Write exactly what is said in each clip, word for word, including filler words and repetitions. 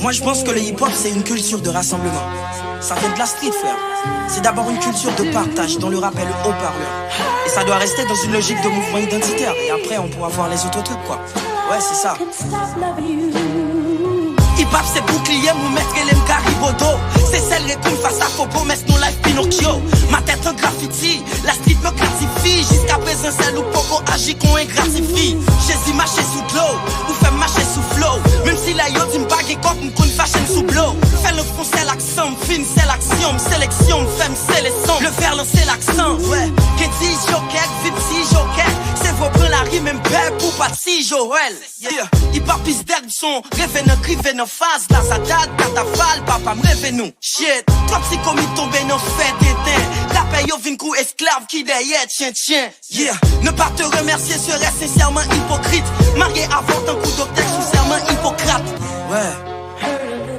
Moi, je pense que le hip-hop, c'est une culture de rassemblement. Ça vient de la street, frère. C'est d'abord une culture de partage dont le rap est le haut-parleur. Et ça doit rester dans une logique de mouvement identitaire. Et après, on pourra voir les autres trucs, quoi. Ouais, c'est ça. Hip-hop se boukliye m, ou mèt rele m Garibodo. Se sèl rekou m fas a fo pwomès nou life Pinocchio. Ma tèt an grafiti, la street me gratifie. Jiska prezan sèl ou poko aji kon engratifi. Jezi mache sou dlo, ou fè m mache sou flow. Menm si lè yo di m pa gen kòb, m konn fache m sou blo. Fè lang fon sèl aksan, m fin sèl aksyon, m seleksyon, m fè m sele son. Le vè lanse laksan, wè. Gen ti jokèt, vip ti jokèt. Se vo pran lari, menm bèl pou pati Joel. Yeah. Hip hop is dead, son reve nan krive nan faz la, sa dat katafal, papa m reve nou. Shit, twòp ti komik tonbe nan fè tenten. Rapè yo vin kou esklav ki dèyè tchen tchen. Yeah, ne pas te remercier serait sincèrement hypocrite. Marye avè w tankou doktè sou sèman Ipokrat. Ouais.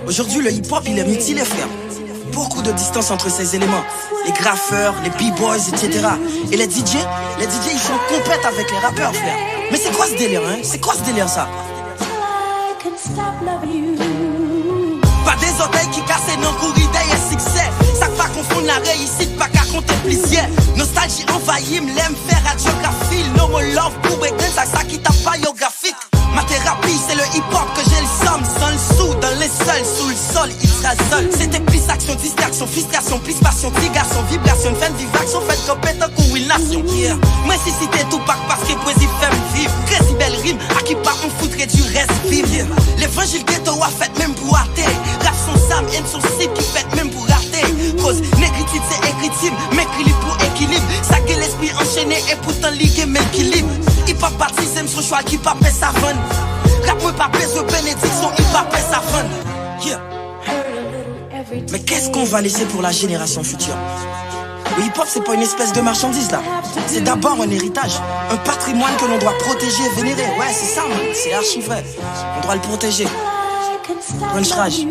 Aujourd'hui, le hip-hop, il est mutilé, frère. Beaucoup de distance entre ces éléments. Les graffeurs, les b-boys, et cetera. Et les D J, les D J, ils sont en compète avec les rappeurs, frère. Mais c'est quoi ce délire, hein? C'est quoi ce délire, ça? Pa de zòtèy ki kase nan kouri dèyè siksè. Sa k pa konfonn la reyisit pa ka konte plizyè. Nostalji anvayi m lè m fè radyografi. No more love pou breakdance ak sa ki t ap bayografik. Ma thérapie, c'est le hip-hop que j'ai le somme, sans le sou, dans le linceul, sous le sol, il sera seul. Se te plis aksyon, distraksyon, fristrasyon, plis pasyon, ti gason, vibrasyon, fè n viv aksyon, fè n kanpe tankou Will Nation. Yeah. M resisite Tupac paske pwezi fè m viv. Krezi bèl rim, ak hip hop m fout redwi rès vi m. Yeah. Levanjil geto a fèt menm pou ate. Rap son zam, e m son sip ki fèt menm pou rate. Koz negritid se ekriti m, m ekri li pou ekilib. Sa gen lespri anchene e poutan li gen men ki lib. Hip hop batize m, son chwal ki pa pè savann. Rap mwen pa bezwen benediksyon, hip hop pè savann. Yeah. Mais qu'est-ce qu'on va laisser pour la génération future? Le hip-hop, c'est pas une espèce de marchandise, là. C'est d'abord un héritage, un patrimoine que l'on doit protéger et vénérer. Ouais, c'est ça, man. C'est archi vrai. On doit le protéger. Punch rage.